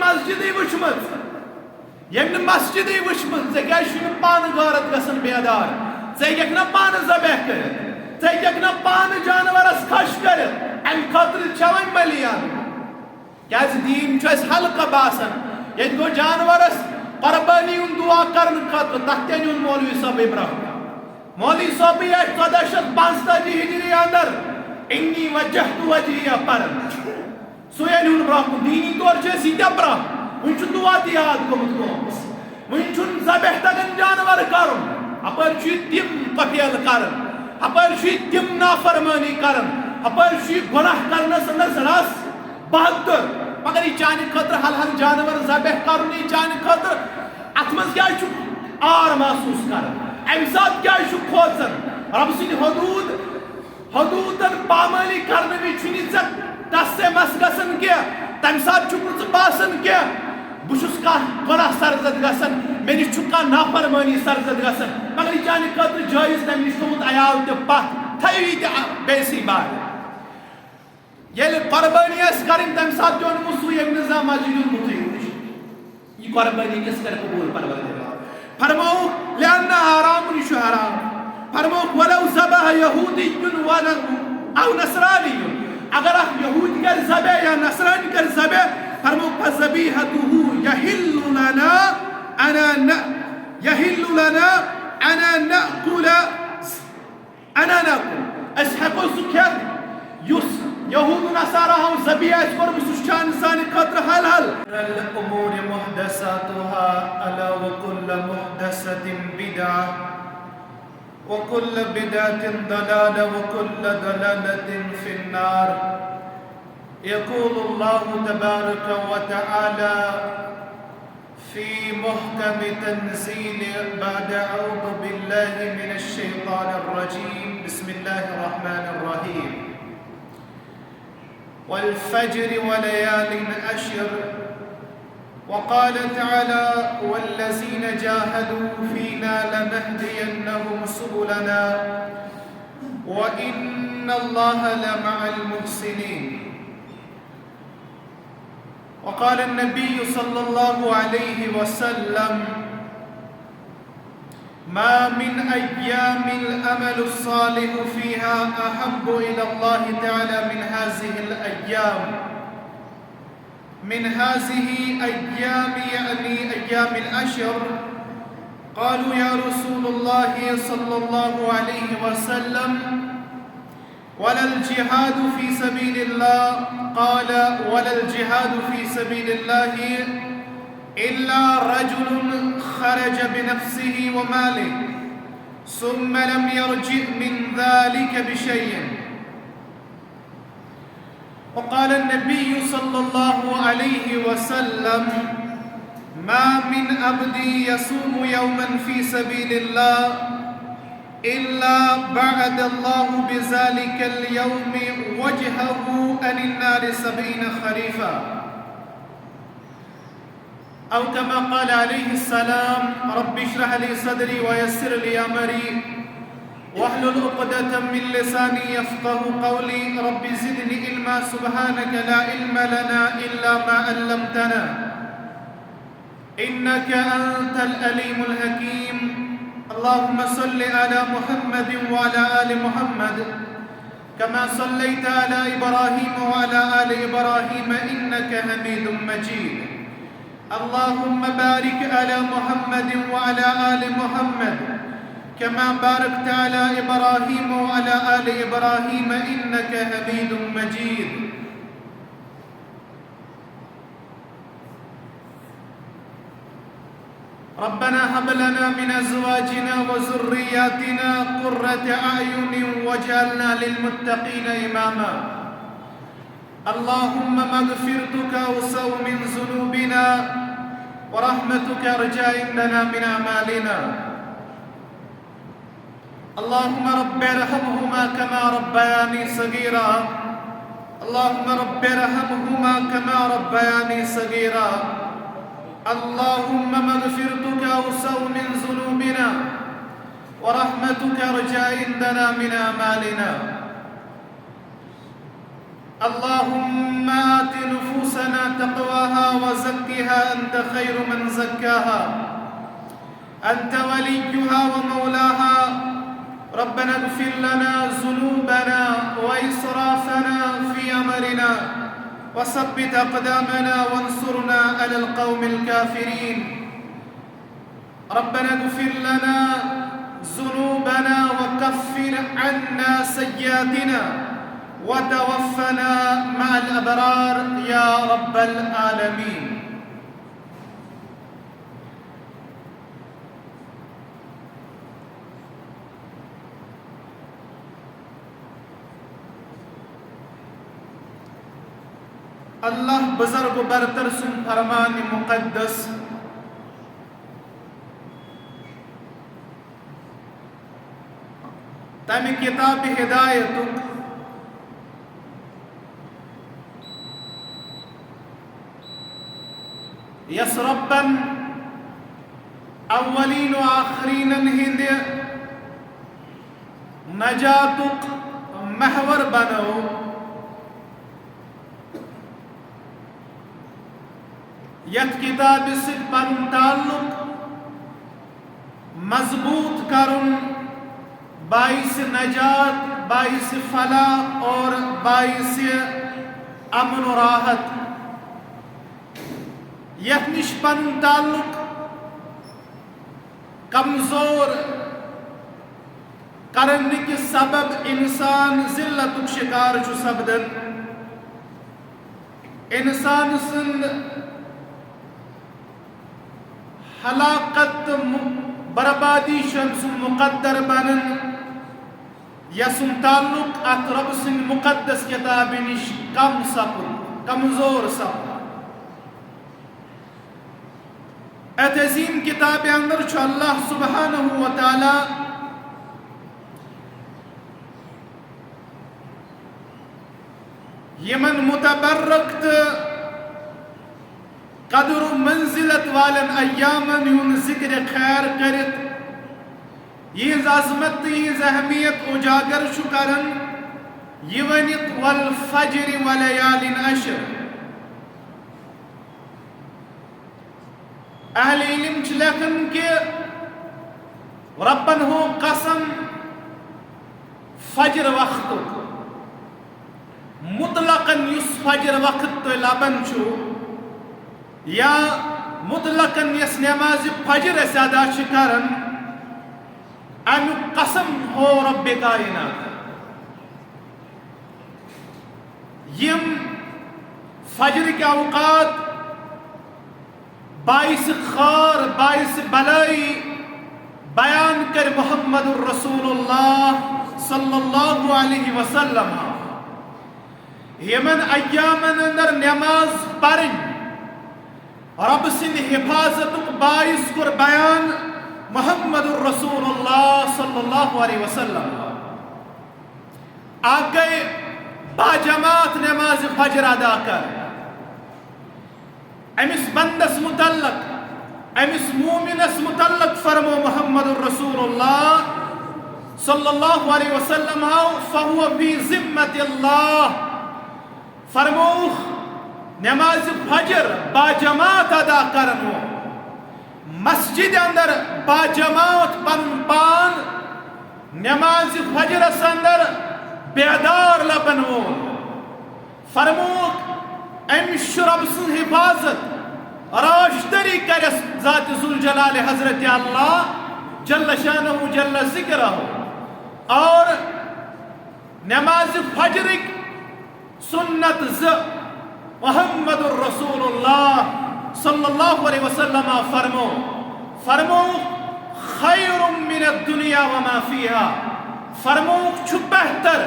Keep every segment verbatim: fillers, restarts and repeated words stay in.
مسجدٕے وٕچھمٕژ۔ ییٚمۍ نہٕ مسجدٕے وٕچھمٕژ، ژےٚ کیٛازِ چھُے نہٕ پانہٕ غٲرت گژھان بیدار؟ ژےٚ ہیٚککھ نا پانہٕ ذبح کٔرِتھ؟ ژےٚ ہیٚککھ نا پانہٕ جانورس خۄش کٔرِتھ؟ اَمہِ خٲطرٕ چھےٚ وۄنۍ مٔلی اَنُن۔ کیٛازِ دیٖن چھُ اَسہِ ہلکہٕ باسان۔ ییٚتہِ گوٚو جانورس قۄربٲنی ہُنٛد دُعا کرنہٕ خٲطرٕ، تَتھ تہِ نیوٗن مولوی صٲبٕے برٛونٛہہ۔ مولوی صٲبٕے آسہِ ژۄداہ شیٚتھ پانٛژتٲجی ہِجری اندر انی وجہت وجہیہ پران۔ سُے اَنہِ ہُن برٛونٛہہ کُن۔ دیٖنی طور چھِ أسۍ ییٖتیٛاہ برٛونٛہہ۔ وٕنہِ چھُ دُعا تہِ یاد گوٚمُت قومس۔ وٕنہِ چھُنہٕ ذبح تگان جانور کرُن۔ اپٲرۍ چھُ یہِ تِم پپیل کران۔ اپٲرۍ چھُ یہِ تِم نافرمٲنی کران۔ اپٲرۍ چھُ یہِ گۄناہ کرنس اندر رس بہتر۔ مگر یہِ چانہِ خٲطرٕ ہل ہل جانور ذبح کرُن، یہِ چانہِ خٲطرٕ، اتھ منٛز کیٛازِ چھُکھ عار محسوٗس کران؟ امہِ ساتہٕ کیٛازِ چھُکھ کھوژان؟ رۄب سٕنٛدۍ حدوٗد حدوٗدن پامٲلی کرنہٕ وِزِ چھُنہٕ ژےٚ ٹس سے مس گژھان کینٛہہ، تمہِ ساتہٕ چھُکھ نہٕ ژٕ باسان کینٛہہ، بہٕ چھُس کانٛہہ گۄناہ سرزد گژھان، مےٚ نِش چھُ کانٛہہ نافرمٲنی سرزد گژھان، مگر یہِ چانہِ خٲطرٕ جٲیز، تمہِ نِش تھوٚومُت عیال تہِ پتھ، تھٲیِو یہِ تہِ آ-، بیسٕے بار۔ ییٚلہِ قۄربٲنی آسہِ کرٕنۍ، تمہِ ساتہٕ تہِ اوٚنمُت سُے ییٚمۍ نہٕ زانٛہہ مسجد اوٚنمُتٕے اوس۔ یہِ قۄربٲنی کِس کَرِ قبوٗل پروردگار؟ فرمووُکھ، لأنها حرام، یہِ چھُ حرام۔ فرمووُکھ، ولو ذبح یہودی و ن-، او نصرانی، اگر اکھ یہودی کرِ ذبح یا نصرانی کرِ ذبح، فرمووُکھ، فذبیحته یحل لنا انا ن-، یحل لنا انا نأکل انا نأکل، أسۍ ہٮ۪کو سُہ کھٮ۪تھ یُس یہود و نصارا ہو ذبیح آسہِ کوٚرمُت، سُہ چھُ چانہِ سانہِ خٲطرٕ حلال۔ الأمور محدثاتها، ألا وكل محدثة بدعة، وكل بدعة ضلالة، وكل ضلالة في النار۔ يقول الله تبارك وتعالى في محكم تنزيله بعد أعوذ بالله من الشيطان الرجيم. بسم الله الرحمن الرحيم. والفجر وليال عشر. وقال تعالى: والذين جاهدوا فينا لنهدينهم سبلنا وإن الله لمع المحسنين. وقال النبي صلى الله عليه وسلم: ما من أيام العمل الصالح فيها أحب إلى الله تعالى من هذه الأيام، من هذه أيام، يعني أيام العشر. قالوا: يا رسول الله صلى الله عليه وسلم، ولا الجهاد في سبيل الله؟ قال: ولا الجهاد في سبيل الله إلا رجل خرج بنفسه وماله ثم لم يرجع من ذلك بشيء. وقال النبي صلى الله عليه وسلم: ما من عبد يصوم يوما في سبيل الله إلا بعد الله بذلك اليوم وجهه عن النار سبعين خريفا. أو كما قال عليه السلام: رب اشرح لي صدري ويسر لي أمري واحلل عقدة من لساني يفقه قولي. رب زدني علما. سبحانك لا علم لنا إلا ما علمتنا إنك أنت العليم الحكيم. اللهم صل على محمد وعلى آل محمد كما صليت على إبراهيم وعلى آل إبراهيم إنك حميد مجيد. اللهم بارك على محمد وعلى آل محمد كما باركت على إبراهيم وعلى آل إبراهيم إنك حميد مجيد. ربنا هب لنا من أزواجنا وذرياتنا قرة أعين واجعلنا للمتقين إماما. اللهم مغفرتك أوسع من ذنوبنا ورحمتك أرجى عندنا من أعمالنا. اللهم رب ارحمهما كما ربياني صغيرا. اللهم رب ارحمهما كما ربياني صغيرا. اللهم مغفرتك أوسع من ذنوبنا ورحمتك أرجى عندنا من أعمالنا. اللهم آت نفوسنا تقواها وزكها أنت خير من زكاها أنت وليها ومولاها. ربنا اغفر لنا ذنوبنا وإسرافنا في أمرنا وثبت أقدامنا وانصرنا على القوم الكافرين. ربنا اغفر لنا ذنوبنا وكفر عنا سيئاتنا وتوفنا مع الأبرار يا رب العالمين. اللہ بزرگ و برتر سن فرمان مقدس، تمہِ کتاب ہدایتُک، یس ربن اولین و آخرینن ہندِ نجاتُک محور بنو۔ یتھ کتابہِ سۭتۍ پنُن تعلق مضبوط کرُن، باعث نجات، باعث فلاح اور باعث امن و راحت۔ یتھ نش پنُن تعلق کمزور کرنہٕ کہِ سبب انسان ذلتُک شکار چھُ سپدان۔ انسان سٕنٛد ہلاکت تہٕ مُ-، بربادی چھُ أمۍ سُنٛد مقدر بنان، یسُنٛد تعلق اتھ رب سٕنٛدِ مقدس کتابہِ نش کم سپُد، کمزور سپُد۔ اتھ عظیم کتابہِ اندر چھُ اللہ سبحانہ و تعالیٰ یمن متبرک تہٕ قدر و منزلت والن ایامن ہُنٛد ذکر خیر کٔرِتھ، یہنٛز عظمت تہٕ یہنٛز اہمیت اجاگر چھُ کران، یہِ ؤنِتھ، "والفجر وليال عشر"۔ اہل علم چھِ لیکھان کہ ربن ہو قسم فجر وقتُک، مطلقاً یُس فجر وقت تُہۍ لبان چھُو یا مطلقاً یس نمازِ فجر أسۍ ادا چھِ کران، امیُک قسم ہو رب کائنات۔ یم فجرٕکۍ اوقات باعث خار، باعث بلائی بیان کر محمد رسول اللہ صلی اللہ علیہ وسلم۔ یمن ایامن اندر نماز پرن رب سند حفاظت باعث کر بیان محمد رسول اللہ صلی اللہ علیہ وسلم۔ آگے با جماعت نماز فجر ادا کر۔ أمِس بندس متعلق، أمِس مومنس متعلق فرمو محمد رسول اللہ صلی اللہ علیہ وسلم ہو، "فہو فی ذمت اللہ"۔ فرموخ، نماز فجر با جماعت ادا کرن وول، مسجد اندر با جماعت پنن پان نماز فجرس اندر بیدار لبن وول۔ فرموک، أمِس چھُ رب سٕنٛز حفاظت، راشدری کرس ذات ذوالجلال حضرت اللہ جل شانہ جل ذکرہ۔ اور نماز فجرک سنت ز محمد رسول اللہ صلی اللہ علیہ وسلم فرمو، فرمو، "خیر من الدنیا وما فیہا"، فرموک چھُ بہتر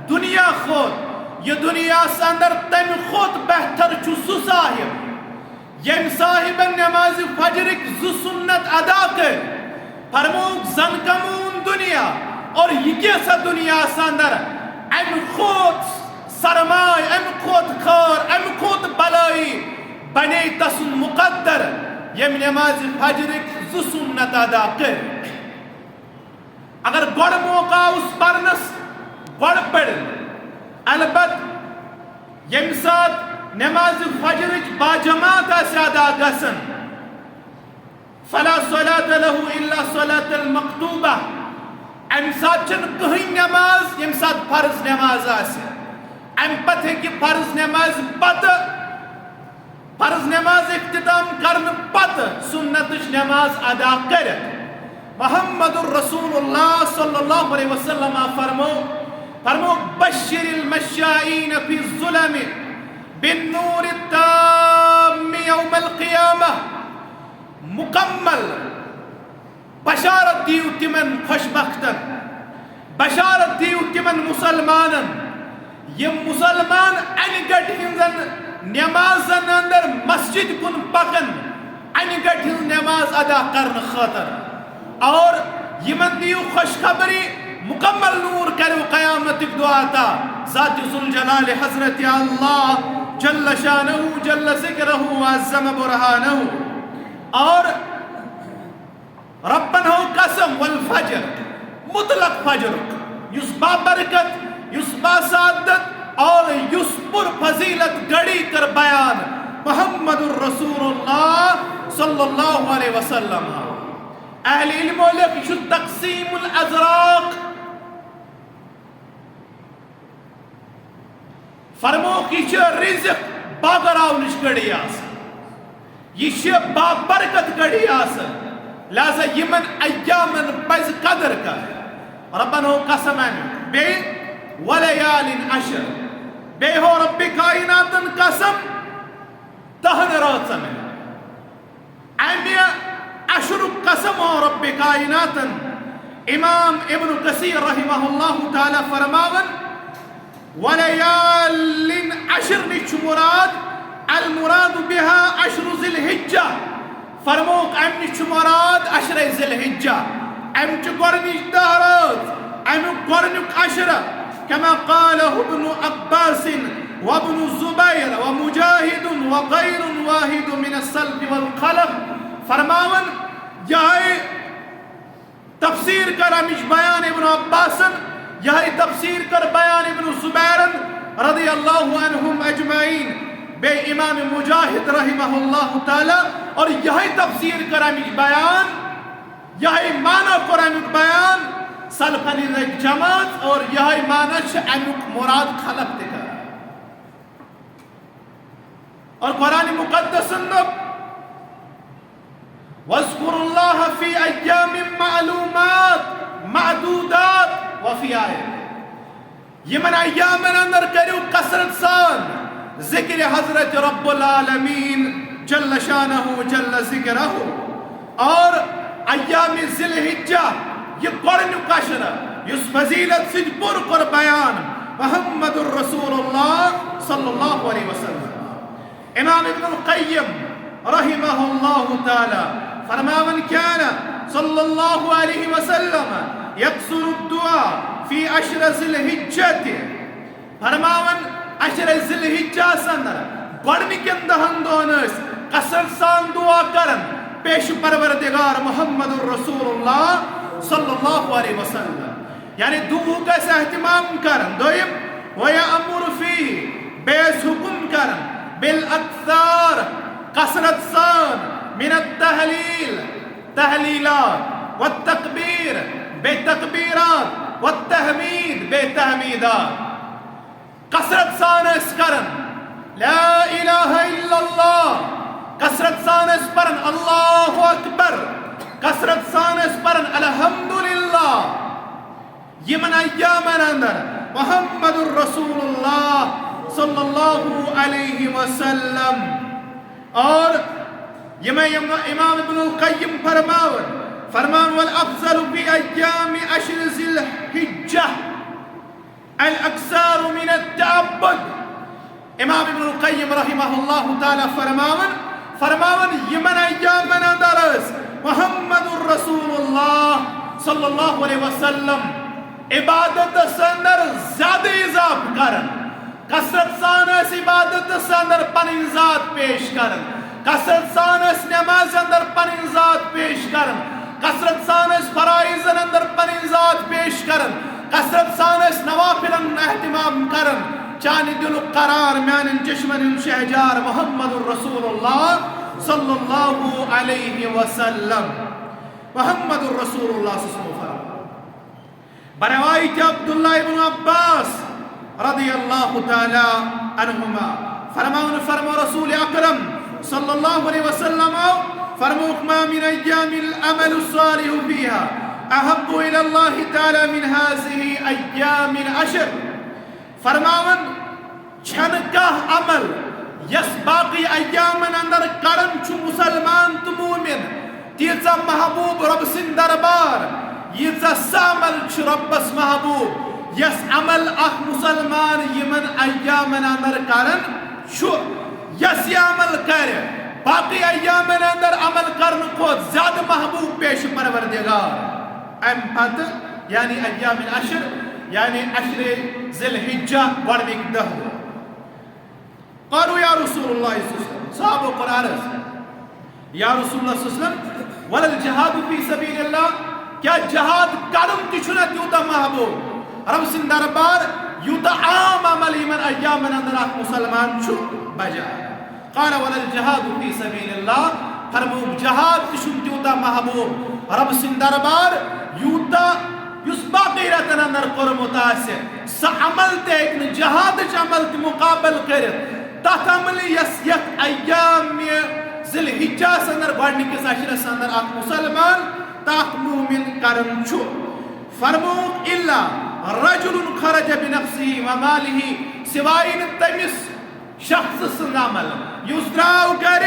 دنیا کھوت، یہِ دنیاہس اندر تمہِ کھوت بہتر چھُ سُہ صاحب، ییٚمۍ صاحبن نماز فجرٕکۍ زٕ سنت ادا کٔرۍ۔ فرموک، "زن کمون دنیا اور یہِ کیسا دنیاہس اندر امہِ کھوت سرمایہ، امہِ کھوت خار، امہِ کھوت بلائی بنے تسُنٛد مقدر، ییٚمۍ نماز فجرٕکۍ زٕ سنت ادا کٔرۍ۔" اگر گۄڈٕ موقع اوس پرنس، گۄڈٕ پٔرِن۔ البتہ ییٚمہِ ساتہٕ نمازِ فجرٕچ باجماعت آسہِ ادا گژھان، فلا صلاة له الا صلاة المکتوبہ، امہِ ساتہٕ چھنہٕ کٕہٕنۍ نماز، ییٚمہِ ساتہٕ فرض نماز آسہِ۔ امہِ پتہٕ ہیٚکہِ فرض نمازِ پتہٕ، فرض نماز اختتام کرنہٕ پتہٕ سنتٕچ نماز ادا کٔرِتھ۔ محمد رسول اللہ صلی اللہ علیہ وسلم فرمو، فرمو، بشر المشائین فی الظلم بالنور التام یوم القیامہ۔ مکمل بشارت دیو تمن خوش بختن، بشارت دیو تمن مسلمانن، یم مسلمان انہِ گٹہِ ہنزن نمازن اندر مسجد کن پکن، انہِ گٹہِ ہنز نماز ادا کرنہٕ خاطر۔ اور یمن دیو خوشخبری، مکمل نور کریو قیامتک دعا عطا۔ ذات ذوالجلال حضرت اللہ جل شانہ جل ذکرہ و عظم برہانہ۔ اور ربن ہو قسم والفجر، مطلق فجرک، یُس بابرکت، یُس باسعادت اور یُس پر فضیلت گڑی کر بیان محمد رسول اللہ صلی اللہ علیہ وسلم۔ اہل علمو لیکھ، یہِ چھُ تقسیم الازراق۔ فرمووُکھ، یہِ چھِ رزق بٲگراونٕچ گڑی آسان، یہِ چھِ بابرکت گڑی آسان، لہذا یِمن ایامن پزِ قدر کرٕنۍ۔ ربن ہو قسم امیُک، بیٚیہِ ولیال عشر، بیٚیہِ ہو رب کائناتن قسم دہن رٲژن۔ امہِ عشرُک قسم ہو رب کائناتن۔ امام ابن کثیر رحمہ اللہ تعالی فرماون، ولیال عشر نش چھُ مراد، المراد بها عشر ذی الحجہ۔ فرمووُکھ، امہِ نش چھُ مراد عشر ذی الحجہ، امہِ چہِ گۄڈنِچ دہ رٲژ، امیُک گۄڈنیُک عشرہ۔ كما قاله ابن عباس وابن الزبير ومجاهد وغير واحد من السلف والخلف۔ فرماون، یہے تفسیر کر امچ بیان ابن عباسن، یہے تفسیر کر بیان ابن زبیرن رضی اللہ عنہم اجمعین، بیٚیہِ امام مجاہد رحمہ اللہ تعالی، اور یہے تفسیر کر امچ بیان، یہے معنی کر امیُک بیان سلفن ہٕنٛز اکھ جماعت، اور یہے معنی چھِ امیُک مراد خلف تہِ کران۔ اور قرآن مقدس اندر، واذکروا اللہ فی ایام معلومات، معدودات، وفی آیت، یمن ایامن اندر کریو کثرت سان ذکر حضرت رب العالمین جل شانہ جل ذکرہ۔ اور ایام ذی الحجہ، یہ گۄڈنیُک عشرہ، یُس فضیلت سۭتۍ پوٚر کوٚر بیان محمد رسول اللہ صلی اللہ علیہ وسلم۔ امام ابن القیم رحمہ اللہ تعالی فرماون، كان صلى الله عليه وسلم يكثر الدعاء في عشر ذي الحجة۔ فرماون، عشر ذی الحجہ اندر گۄڈنِکٮ۪ن دہن دۄہن ٲسۍ کثرت سان دعا کران پیش پروردگار محمد رسول اللہ صلی اللہ علیہ وسلم۔ یعنی دعوک ٲسۍ اہتمام کران۔ دوٚیِم، وَيَأْمُرُ فِيهِ، بیٚیہِ ٲسۍ حکم کران، بِالْأَكْثَارِ، کثرت سان، مِنَ التَّهْلِيلِ، تحلیلات، وَالتَّكْبِيرِ، بیٚیہِ تکبیرات، وَالتَّحْمِيدِ، بیٚیہِ تحمیدات۔ کثرت سان ٲسۍ کران لا الہ الا اللہ، کثرت سان ٲسۍ پران اللہ اکبر، کثرت سان ٲسۍ پران الحمدللہ۔ یمن ایامن اندر محمد رسول اللہ صلی اللہ علیہ وسلم اور یمے امام ابن القیم فرماون، فرمان، والافضل فی ایام عشر ذی الحجہ الاکثار من التعبد۔ امام ابن القیم رحمہ اللہ تعالی فرماون، فرماون، یمن ایامن اندر ٲسۍ محمد رسول اللہ صلی اللہ علیہ وسلم عبادتس اندر زیادٕ اضافہٕ کران، کثرت سان ٲسۍ عبادتس اندر پنٕنۍ ذات پیش کران، کثرت سان ٲسۍ نماز اندر پنٕنۍ ذات پیش کران، کثرت سان ٲسۍ فرائضن اندر پنٕنۍ ذات پیش کران، کثرت سان ٲسۍ نوافلن اہتمام کران، چانہِ دِلُک قرار، میانٮ۪ن چشمن ہُنٛد شہجار محمد رسول اللہ صلی اللہ علیہ وسلم۔ محمد رسول اللہ صلی اللہ علیہ وسلم۔ بروایت عبداللہ ابن عباس رضی اللہ تعالی عنہما فرماون، فرمو رسول اکرم صلی اللہ علیہ وسلم، فرموک، ما من ایام العمل الصالح فیها احب الی اللہ تعالی من هذه ایام العشر۔ فرماون، چھنہٕ کانٛہہ عمل یس باقی ایامن اندر کرن چھُ مسلمان تہٕ مومن، تیٖژاہ محبوب رۄب سٕنٛدِ دربار، ییٖژاہ سۄ عمل چھِ رۄبس محبوب، یس عمل اکھ مسلمان یِمن ایامن اندر کرن چھُ۔ یس یہِ عمل کرِ، باقی ایامن اندر عمل کرنہٕ کھۄتہٕ زیادٕ محبوب پیش پروردگار۔ امہِ پتہٕ یعنی ایام العشر، یعنی عشر ذی الحجہ، گۄڈنِکۍ دَہ دۄہ۔ قالوا یا رسول اللہ صلی اللہ علیہ وسلم، صحابو کوٚر عرض، یا رسول اللہ صلی اللہ علیہ وسلم، ولا الجہاد فی سبیل اللہ، کیا جہاد کرُن تہِ چھُنہ تیوٗتاہ محبوب رۄب سٕنٛدِ دربار، یوٗتاہ عام عمل یِمن ایامن اندر اکھ مسلمان چھُ بجان؟ قال ولا الجہاد فی سبیل اللہ، فرمووُکھ، جہاد تہِ چھُنہٕ تیوٗتاہ محبوب رۄب سٕنٛدِ دربار، یوٗتاہ یُس باقٕے رٮ۪تن اندر کوٚرمُت آسہِ۔ سُہ عمل تہِ ہیٚکہِ نہٕ جہادٕچ عمل تہِ مُقابل کٔرِتھ۔ تتھ عملہِ یس یتھ ایام ذی الحجس اندر گۄڈنِکِس عشرس اندر اکھ مسلمان تہٕ اکھ مومن کران چھُ۔ فرمووُکھ، الا رجل خرج بنفسه وماله، سوائے نہٕ تٔمِس شخص سٕنٛز عمل، یُس درٛاو گرِ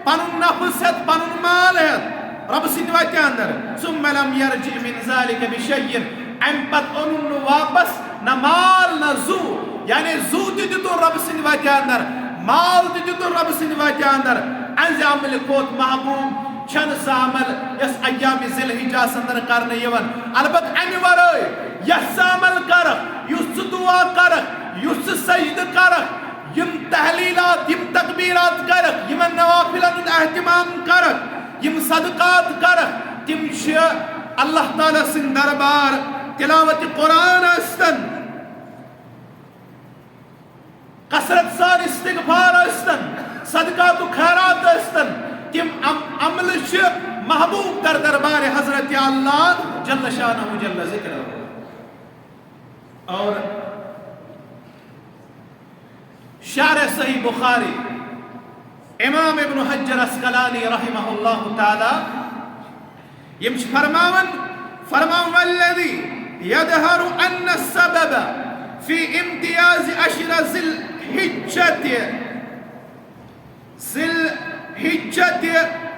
پنُن نفس ہٮ۪تھ، پنُن مال ہٮ۪تھ رۄب سٕنٛدِ وتہِ اندر، ثم لم يرجع من ذلك بشيء، امہِ پتہٕ اوٚنُن نہٕ واپس نہ مال نہ زُو، یعنی زُو تہِ دیُتُن رۄب سٕنٛدِ وتہِ اندر، مال تہِ دیُتُن رۄب سٕنٛدِ وتہِ اندر۔ اَہنٛزِ عملہِ کھۄتہٕ محبوب چھنہٕ سۄ عمل یۄس ایام ذی الحجس اندر کرنہٕ یِوان۔ البتہٕ امہِ ورٲے یۄس ژٕ عمل کرکھ، یُس ژٕ دعا کرکھ، یُس ژٕ سجدٕ کرکھ، یِم تحلیلات، یِم تکبیرات کرکھ، یِمن نوافلن ہُنٛد اہتمام کرکھ، یِم صدقات کرکھ، تِم چھِ اللہ تعالیٰ سٕنٛدِ دربار، تلاوت قرآن ٲسۍتن، کثرت سان استغفار ٲسۍتن، صدقات و خیرات ٲسۍتن، تِم عم-، عملہٕ چھِ محبوب در دربار حضرت اللہ جل شانہ جل ذکرہ۔ اور شارح صحیح بخاری امام ابن حجر عسقلانی رحمہ اللہ تعالی، یِم چھِ فرماوان، فرماوان، والذی یظہر ان السبب فی امتیاز عشر ذی الحجۃ، ذی الحجۃ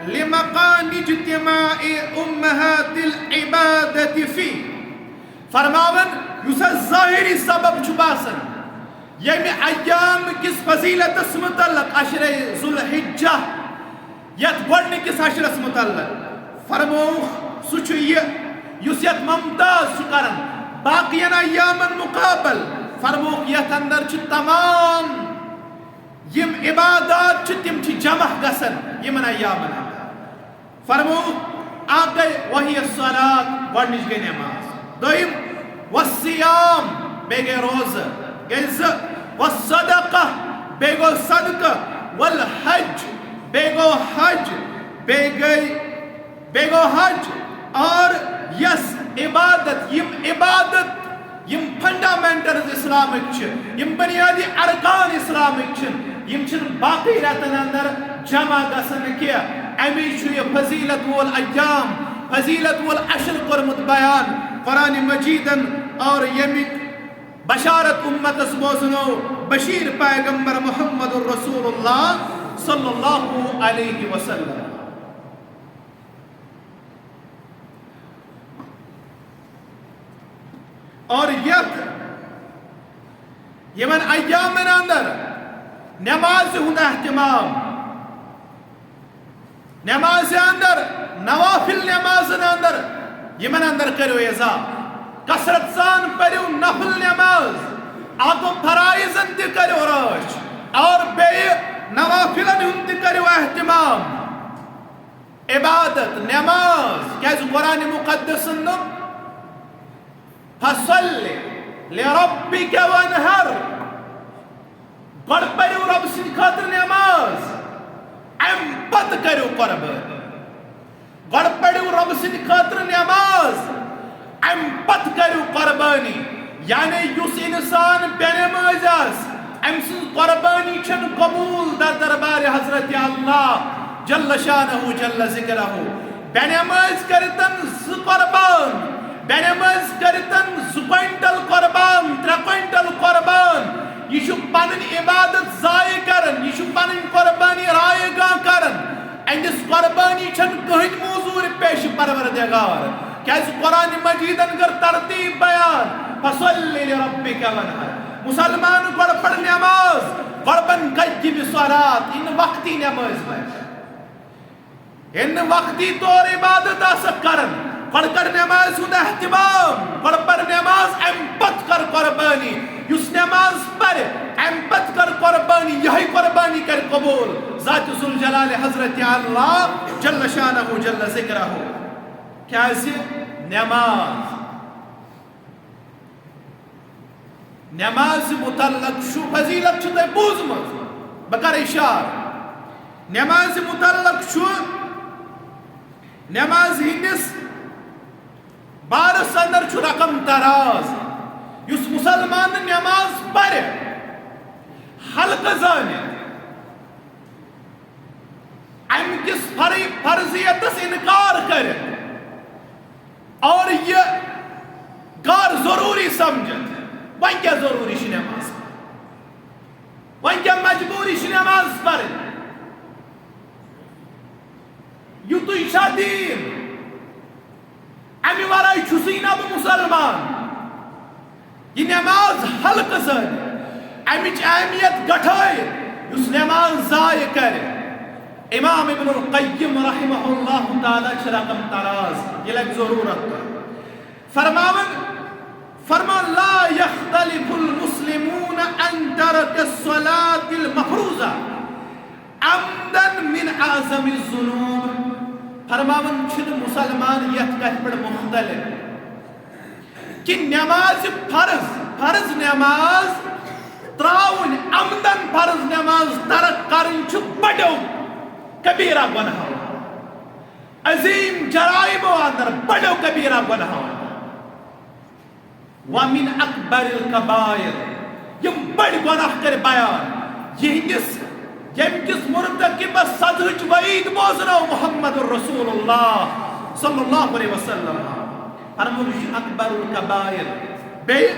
لمکان اجتماع امہات العبادۃ فی۔ فرماوان، یُس حظ ظٲہری سبب چھُ باسان ییٚمہِ ایام کِس فضیلتس متعلق، عشرِ ذوالحجہ، یتھ گۄڈنِکِس عشرس متعلق، فرمووُکھ، سُہ چھُ یہِ یُس یتھ ممتاز چھُ کران باقین ایامن مقابل۔ فرمووُکھ، یتھ اندر چھِ تمام یِم عبادات چھِ، تِم چھِ جمع گژھان یِمن ایامن اندر۔ فرمووُکھ، اکھ گٔے وہی الصلاۃ، گۄڈنِچ گٔے نماز۔ دوٚیِم، والصیام، بیٚیہِ گٔے روزٕ، گٔے زٕ۔ والصدقہ، بیٚیہِ گوٚو صدقہ۔ والحج، بیٚیہِ گوٚو حج، بیٚیہِ گٔے، بیٚیہِ گوٚو حج۔ اور یۄس عبادت، یِم عبادت یِم فنڈامنٹلز اسلامٕکۍ چھِ، یِم بنیادی ارکان اسلامٕکۍ چھِ، یِم چھِنہٕ باقٕے رٮ۪تن اندر جمع گژھان کینٛہہ۔ اَمی چھُ یہِ فضیلت وول ایام، فضیلت وول عشر کوٚرمُت بیان قرآن مجیدن، اور ییٚمِکۍ بشارت امتس بوزنو بشیر پیغمبر محمد رسول اللہ صلی اللہ علیہ وسلم۔ اور یتھ یِمن ایامن اندر نمازِ ہُنٛد اہتمام، نمازِ اندر، نوافل نمازن اندر، یِمن اندر کٔرِو اضافہٕ۔ کثرت سان پٔرِو نفل نماز، اَتھ فرائضن تہِ کٔرِو رٲچھ، اور بیٚیہِ نوافلن ہُنٛد تہِ کٔرِو اہتمام۔ عبادت، نماز، کیازِ قرآن مقدسن دوٚپ، فصل لربک وانحر، گۄڈٕ پٔرِو رۄبہٕ سٕنٛدِ خٲطرٕ نٮ۪ماز، اَمہِ پتہٕ کٔرِو قۄربٲنی۔ گۄڈٕ پٔرِو رۄبہٕ سٕنٛدِ خٲطرٕ نٮ۪ماز، اَمہِ پتہٕ کٔرِو قۄربٲنی۔ یعنی یُس اِنسان بے نٮ۪مٲزۍ آسہِ، أمۍ سٕنٛز قۄربٲنی چھَنہٕ قبوٗل در دربارِ حضرت اللہ جل شانہ جل ذکرہ۔ بے نٮ۪مٲزۍ کٔرِتن زٕ قۄربان، بے نٮ۪مٲزۍ کٔرِتن زٕ کوینٹل قۄربان، ترٛےٚ کوینٹل قۄربان، یہِ چھُ پنٕنۍ عبادت ضایع کران، یہِ چھُ پنٕنۍ قۄربٲنی رایگاں کران۔ أمِس قۄربٲنی چھَنہٕ کٕہٕنۍ موٚزوٗرۍ پیش پروردگار، کیازِ قرآن مجیدن کٔر ترتیب بیان، فصل لربک وانحر۔ مسلمان، گۄڈٕ پَر نٮ۪ماز، گۄڈٕ بَن قیم الصلاۃ، یِن وقتی نٮ۪ماز پَر۔ ییٚلہِ نہٕ وقتی طور عبادت آسکھ کران، گۄڈٕ کر نٮ۪مازِ ہُنٛد اہتمام، گۄڈٕ پر نٮ۪ماز، امہِ پتہٕ کر قۄربٲنی۔ یُس نٮ۪ماز پرِ، امہِ پتہٕ کر قۄربٲنی، یِہے قۄربٲنی کرِ قبوٗل ذات ذوالجلال حضرت اللہ جل شانہ جل ذکرہ۔ کیازِ؟ نٮ۪ماز، نٮ۪مازِ متعلق چھُ، فضیلت چھُ تۄہہِ بوٗزمٕژ، بہٕ کرٕ اِشارٕ۔ نٮ۪مازِ متعلق چھُ، نٮ۪مازِ ہٕنٛدِس بارس اندر چھُ رقم دراز۔ یُس مسلمان نٮ۪ماز پرِ، حلقہٕ زٲنِتھ، امہِ کِس فر-، فرضیتس انکار کٔرِتھ اور یہِ غٲر ضروٗری سمجھِتھ، وۄنۍ کیٛاہ ضروٗری چھِ نٮ۪ماز پرٕنۍ؟ وۄنۍ کیٛاہ مجبوٗری چھِ نٮ۪ماز پرٕنۍ؟ یُتُے چھا دیٖن؟ امہِ ورٲے چھُسٕے نہ بہٕ مسلمان۔ یہِ نٮ۪ماز حلقہٕ زٲنِتھ، امِچ اہمیت گٹھٲیِتھ، یُس نٮ۪ماز ضایع کرِ، امام ابن القیم رحمہ اللہ تعالیٰ چھِ رقم دراز، یہِ لگہِ ضروٗرت تۄہہِ۔ فرماوان، فرمان، لا یختلف المسلمون عن ترک الصلاة المفروضہ عمدا من اعظم الذنوب۔ فرماوان چھِنہٕ مسلمان یتھ کتھِ پٮ۪ٹھ مختلف کہِ نٮ۪مازِ فرض، فرض نٮ۪ماز ترٛاوٕنۍ، عمدن فرض نٮ۪ماز ترک کرٕنۍ چھُ بڑیو کبیرہ گۄناہو، عظیم جرائمو اندر بڑیو کبیرہ گۄناہو اندر۔ ومن اکبر الکبائر، یِم بڑۍ گۄناہ کٔرۍ بیان، یِہنٛدِس، ییٚمہِ کِس مرتکبس سزہٕچ وعید بوزنٲو محمد رسول اللہ صلی اللہ علیہ وسلم۔ فرموو، یہِ چھُ اکبر الکبائر۔ بیٚیہِ،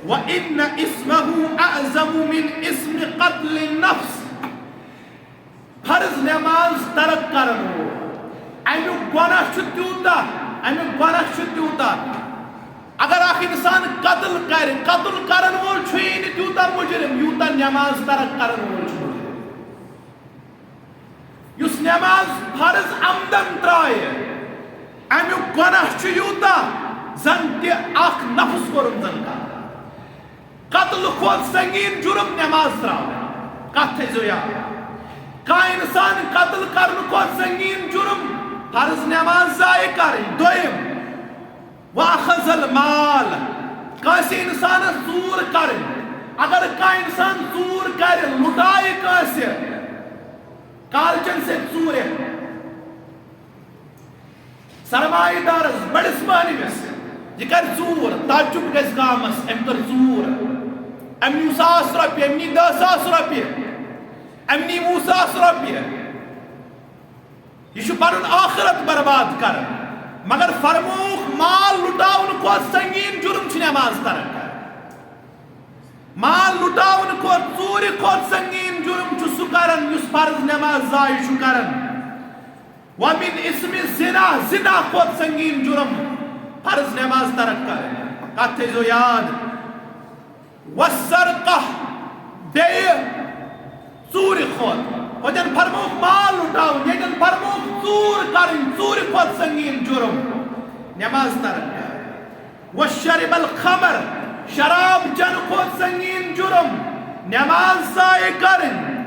وان اسمہ اعظم من اسم قتل النفس۔ فرض نماز ترک کرن وول، امیُک گۄناہ چھُ تیوٗتاہ، امیُک گۄناہ چھُ تیوٗتاہ۔ اگر اکھ انسان قتل کرِ، قتل کرن وول چھُ یی نہٕ تیوٗتاہ مجرم، یوٗتاہ نماز ترک کرن وول چھُ مجرم۔ یُس نماز فرض عمدن ترایہِ، امیُک گۄناہ چھُ یوٗتاہ زن تہِ اکھ نفس کوٚرُن زن قتل۔ قتل کھۄتہٕ سنگین جرم نماز تراوٕنۍ۔ کتھ تھٲیزیو یاد۔ کانٛہہ انسان قتل کرنہٕ کھۄتہٕ سنگین جرم فرض نماز ضایع کرٕنۍ۔ دوٚیِم، واخذ المال، کٲنٛسہِ انسانس ژوٗر کرٕنۍ۔ اگر کانٛہہ انسان ژوٗر کرِ، لُٹایہِ کٲنٛسہِ کالچن سۭتۍ ژوٗرِ، سرمایہ دارس، بٔڑِس مٲلِمس، یہِ کرِ ژوٗر، تعجب گژھِ گامس، أمۍ کٔر ژوٗر، أمۍ نیوٗ ساس رۄپیہِ، أمۍ نی دہ ساس رۄپیہِ، أمۍ نی وُہ ساس رۄپیہِ۔ یہِ چھُ پنُن آخرت برباد کران۔ مگر فرمووُکھ، مال لُٹاونہٕ کھۄتہٕ سنگین جرم چھُ نماز ترک کران۔ مال لُٹاونہٕ کھۄتہٕ، ژوٗرِ کھۄتہٕ سنگین جرم چھُ سُہ کران یُس فرض نماز ضایع چھُ کران۔ ومن اسم الزنا، زنا کھۄتہٕ سنگین جرم فرض نماز ترک کرٕنۍ۔ کتھ تھٲیزیو یاد۔ والسرقہ، بیٚیہِ ژوٗرِ کھۄتہٕ۔ ہوٚتٮ۪ن فرمووُکھ مال لُٹاوُن، ییٚتٮ۪ن فرمووُکھ ژوٗر کرٕنۍ، ژوٗرِ کھۄتہٕ سنگین جرم نماز ترک کرٕنۍ۔ وشرب الخمر، شراب چنہٕ کھۄتہٕ سنگین جرم نماز ضایع کرٕنۍ۔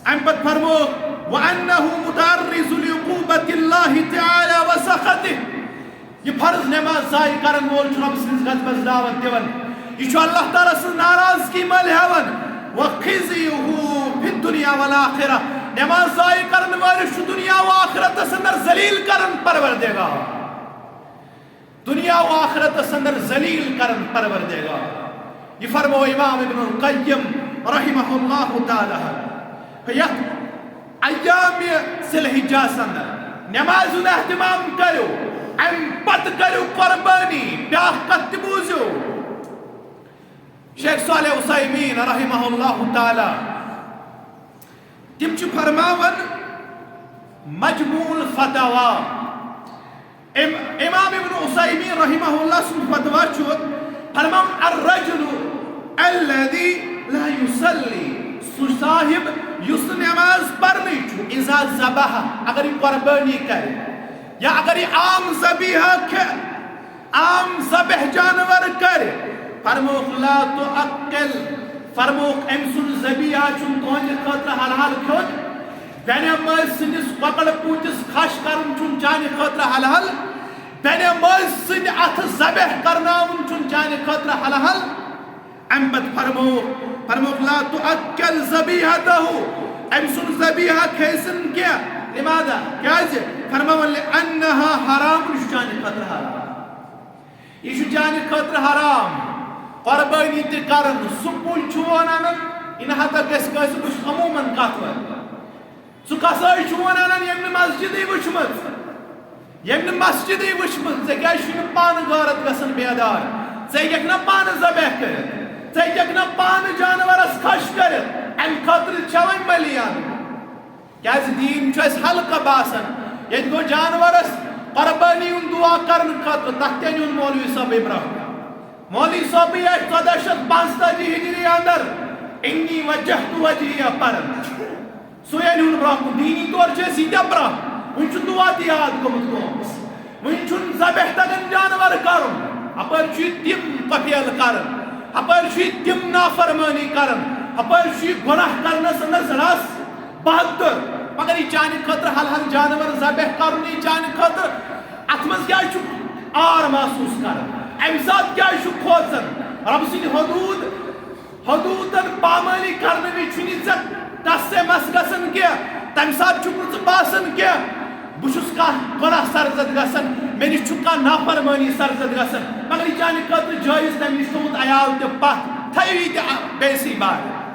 امہِ پتہٕ فرمووُکھ، وانہ متعرض لعقوبۃ اللہ تعالی وسخطہ، یہِ فرض نماز ضایع کرن وول چھُ رۄب سٕنٛدِس غضبس دعوت دِوان، یہِ چھُ اللہ تعالیٰ سٕنٛز ناراضگی مٔلۍ ہٮ۪وان۔ وخزيه في الدنيا والآخرة۔ نماز ضائع کرن وٲلِس چھُ دنیا و آخرتس اندر ذلیل کرن پروردگار۔ دنیا و آخرتس اندر ذلیل کرن پروردگار۔ یہ فرمو امام ابن القیم رحمہ اللہ تعالی۔ یتھ ایام ذی الحجہ اندر نماز ہُنٛد اہتمام کرو، امہِ پتہٕ کرو قربانی۔ بیاکھ کتھ تہِ بوٗزِو، شیخ صالح عثیمین رحمہ اللہ تعالی، تِم چھِ فرماوان مجموع الفتاوا، ام-، امام ابن عثیمین رحمہ اللہ سُنٛد فتوا چھُ فرماوان، الرجل الذي لا يصلي، سُہ صاحب یُس نہٕ نماز پرنٕے چھُ، اذا ذبح، اگر یہِ قربٲنی کرِ یا اگر یہِ عام ذبیحہ کھٮ۪، عام ذبح جانور کرِ، فرموکھ لا تؤکل، فرموکھ أمۍ سُنٛد ذبیحہ چھُنہٕ تُہنٛدِ خٲطرٕ حلال کھیوٚن، بے نمٲزۍ سٕنٛدِس کۄکر پوٗتِس کھش کرُن چھُنہٕ چانہِ خٲطرٕ حلال، بے نمٲزۍ سٕنٛدِ اَتھٕ ذبح کرناوُن چھُنہٕ چانہِ خٲطرٕ حلال۔ امہِ پتہٕ فرمووُکھ، فرمووُکھ، لا تؤکل ذبیحتہ، أمۍ سُنٛد ذبیحہ کھیٚیہِ زِ نہٕ کینٛہہ۔ لماذا؟ کیازِ؟ فرماوان، لأنها حرام، یہِ چھُ چانہِ خٲطرٕ حرام۔ یہِ چھُ چانہِ خٲطرٕ حرام۔ قۄربٲنی تہِ کرن، سُہ پُل چھُ وۄنۍ انان، یہِ نہ ہتا گژھِ کٲنٛسہِ، بہٕ چھُس عموماً کتھ ونان۔ سُہ قصٲے چھُ وۄنۍ انان، ییٚمۍ نہٕ مسجدٕے وٕچھمٕژ، ییٚمۍ نہٕ مسجدٕے وٕچھمٕژ، ژےٚ کیازِ چھُے نہٕ پانہٕ غٲرت گژھان بیدار؟ ژےٚ ہیٚککھ نہ پانہٕ ذبح کٔرِتھ، ژےٚ ہیٚککھ نہ پانہٕ جانورس کھش کٔرِتھ؟ امہِ خٲطرٕ چھےٚ وۄنۍ مٔلی انُن۔ کیازِ دیٖن چھُ اَسہِ ہلکہٕ باسان۔ ییٚتہِ گوٚو جانورس قۄربٲنی ہُنٛد دُعا کرنہٕ خٲطرٕ، تَتھ تہِ نیوٗن مولوی صٲبٕے برٛونٛہہ۔ مولوی صٲبٕے آسہِ ژۄداہ شیٚتھ پانٛژتٲجی ہِجری اندر انی وجہت وجہیہ پران۔ سُے اَنہِ ہُن برٛونٛہہ کُن۔ دیٖنی طور چھِ أسۍ ییٖتیٛاہ برٛونٛہہ، وُنہِ چھُنہٕ دُعا تہِ یاد گوٚمُت قومس۔ وُنہِ چھُنہٕ ذبح تگان جانور کرُن۔ ہپٲرۍ چھُ یہِ تِم پۄپھیل کران، ہپٲرۍ چھُ یہِ تِم نافرمٲنی کران، ہپٲرۍ چھُ یہِ گۄناہ کرنس اندر زڑس بہتر۔ مگر یہِ چانہِ خٲطرٕ حلحل جانور ذبح کرُن، یہِ چانہِ خٲطرٕ، اتھ منٛز کیازِ چھُ عار محسوس کران؟ امہِ ساتہٕ کیازِ چھُ کھوژان؟ رۄب سٕنٛدِ حدوٗد، حدوٗدن پامٲلی کرنہٕ وِزِ چھُنہٕ ژےٚ ٹس سے مس گژھان کینٛہہ، تمہِ ساتہٕ چھُکھ نہٕ ژٕ باسان کینٛہہ بہٕ چھُس کانٛہہ گۄناہ سرزد گژھان، مےٚ نِش چھُ کانٛہہ نافرمٲنی سرزد گژھان، مگر یہِ چانہِ خٲطرٕ جٲیز، تمہِ نِش تھوٚومُت عیال تہِ پتھ، تھٲیِو یہِ تہِ بیسٕے بار۔